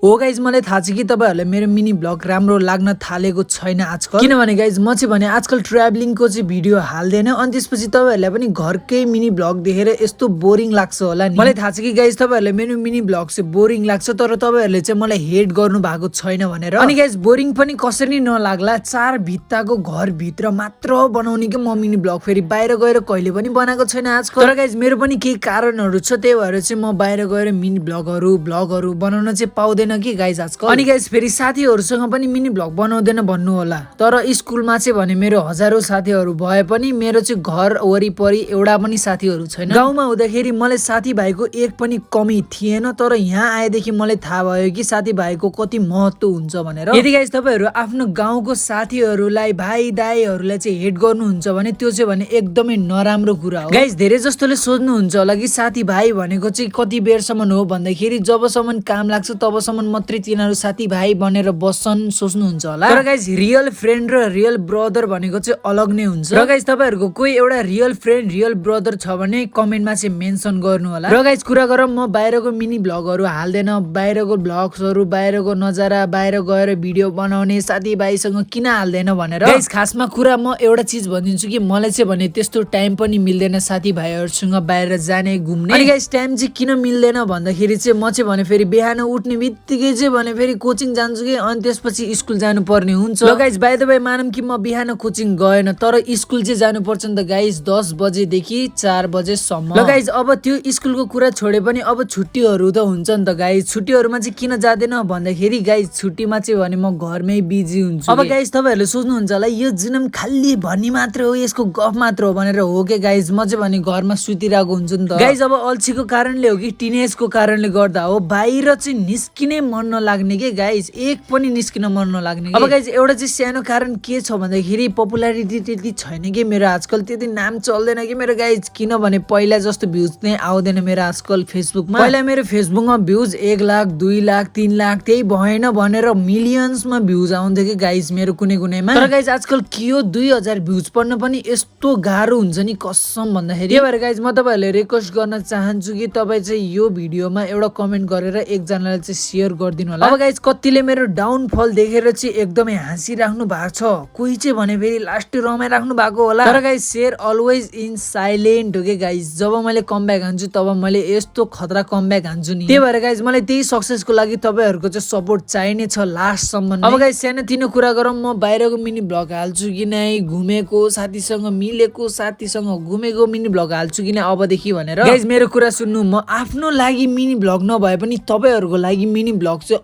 हो गाइज मलाई थाहा छ कि तपाईहरुलाई मेरो मिनी ब्लग राम्रो लाग्न थालेको छैन आजकल किनभने गाइज म चाहिँ भने आजकल ट्राभलिङको चाहिँ भिडियो हाल्दैन अनि त्यसपछि तपाईहरुलाई पनि घरकै मिनी ब्लग देखेर यस्तो बोरिङ लाग्छ होला नि मलाई थाहा छ कि गाइज तपाईहरुलाई मेरो मिनी ब्लग चाहिँ बोरिङ लाग्छ तर तपाईहरुले चाहिँ मलाई हेट गर्नु भएको छैन भनेर अनि गाइज बोरिङ पनि कसरी नलाग्ला चार भित्ताको घर भित्र मात्र बनाउने के म मिनी ब्लग फेरि बाहिर गएर कहिले पनि बनाएको छैन आजकल तर गाइज मेरो पनि केही कारणहरु छ त्यही भएर चाहिँ म बाहिर गएर मिनी ब्लगहरु बनाउन चाहिँ पाउँदैन कि गाइज आजकल अनि गाइज फेरि साथीहरुसँग पनि मिनी ब्लग बनाउँदैन भन्नु होला तर स्कुलमा चाहिँ भने मेरो हजारौं साथीहरु भए पनि मेरो चाहिँ घर वरिपरि एउटा पनि साथीहरु छैन गाउँमा हुँदाखेरि मलाई साथीभाइको एक पनि कमी थिएन तर यहाँ आएदेखि मलाई थाहा भयो कि साथीभाइको कति महत्व हुन्छ भनेर यदि गाइज तपाईहरु आफ्नो गाउँको साथीहरुलाई भाइ दाइहरुलाई चाहिँ हेट गर्नुहुन्छ भने त्यो चाहिँ भने एकदमै नराम्रो कुरा हो गाइज धेरै जस्तोले सोध्नुहुन्छ होला कि साथीभाइ भनेको चाहिँ कति बेरसम्म हो भन्दाखेरि जबसम्म काम लाग्छ तबसम्म मात्रै तिनीहरु साथीभाइ बनेर बस्छन् सोच्नुहुन्छ होला तर गाइज रियल फ्रेन्ड र रियल ब्रदर भनेको चाहिँ अलग नै हुन्छ र गाइज तपाईहरुको कोही एउटा रियल फ्रेन्ड रियल ब्रदर छ भने कमेन्टमा चाहिँ मेन्सन गर्नु होला र गाइज कुरा गरौँ म बाहिरको मिनी ब्लगहरु हाल्दैन बाहिरको ब्लग्सहरु बाहिरको नजारा बाहिर गएर भिडियो बनाउने साथीभाइसँग किन हाल्दैन भनेर गाइज खासमा कुरा म एउटा चीज भनिदिन्छु कि मलाई चाहिँ भने त्यस्तो टाइम पनि मिल्दैन साथीभाइहरुसँग बाहिर जाने घुम्ने अनि गाइज टाइम चाहिँ किन मिल्दैन भन्दाखेरि चाहिँ म चाहिँ भने फेरि बिहान उठ्ने बित्तिकै चाहिँ भने फेरि कोचिङ जान्छु कि अनि त्यसपछि स्कुल जानु पर्ने हुन्छ ल गाइज बाइ द वे मानौं कि म बिहान कोचिङ गएन तर स्कुल चाहिँ जानु पर्छ नि त गाइज 10 बजेदेखि 4 बजेसम्म ल गाइज अब त्यो स्कुलको कुरा छोडे पनि अब छुट्टीहरु त हुन्छ नि त गाइज छुट्टीहरुमा चाहिँ किन जादैन भन्दाखेरि गाइज छुट्टीमा चाहिँ भने म घरमै बिजी हुन्छु अब गाइज तपाईहरुले सोच्नुहुन्छ होला यो जुनम खाली भन्ने मात्र हो यसको गफ मात्र हो भनेर हो के गाइज म चाहिँ भने घरमा सुतिरहेको हुन्छु नि त गाइज अब अल्छीको कारणले हो कि टिनेजको कारणले गर्दा हो बाहिर चाहिँ निस्किनै मन नलाग्ने के गाइज एक पनि निस्किन मन नलाग्ने अब गाइज एउटा चाहिँ सानो कारण के छ भन्दाखेरि पपुलारिटी त्यति छैन कि मेरो आजकल त्यति नाम चल्दैन कि मेरो गाइज किनभने पहिला जस्तो भ्युज नै आउँदैन मेरो आजकल फेसबुकमा पहिला मेरो फेसबुकमा भ्युज 1 लाख 2 लाख 3 लाख त्यही भएन भनेर मिलियन्समा भ्युज आउँथ्यो कि गाइज मेरो कुनै कुनैमा तर गाइज आजकल के हो 2000 भ्युज पर्न पनि यस्तो गाह्रो हुन्छ नि कसम भन्दाखेरि त्यही भएर गाइज म तपाईहरुले रिक्वेस्ट गर्न चाहन्छु कि तपाई चाहिँ यो भिडियोमा एउटा कमेन्ट गरेर एकजनालाई चाहिँ शेयर गरिदिनु होला अब गाइज कतिले मेरो डाउनफल देखेर चाहिँ एकदमै हाँसिराख्नु भएको छ कोही चाहिँ भने फेरि लास्ट रमाइराख्नु भएको होला तर guys share always in silent हो के गाइज जब मैले कमब्याक हान्छु तब मैले यस्तो खतरा कमब्याक हान्छु नि त्यही भएर गाइज मलाई त्यही सक्सेसको लागि तपाईहरुको चाहिँ सपोर्ट चाहिने छ लास्ट सम्म अब गाइज सानोतिनो कुरा गरौँ म बाहिरको मिनी ब्लग हाल्छु कि नै घुमेको साथीसँग मिलेको साथीसँग घुमेको मिनी ब्लग हाल्छु कि नै अबदेखि भनेर गाइज मेरो कुरा सुन्नु म आफ्नो लागि मिनी ब्लग नभए पनि तपाईहरुको लागि मिनी ब्लग चाहिँ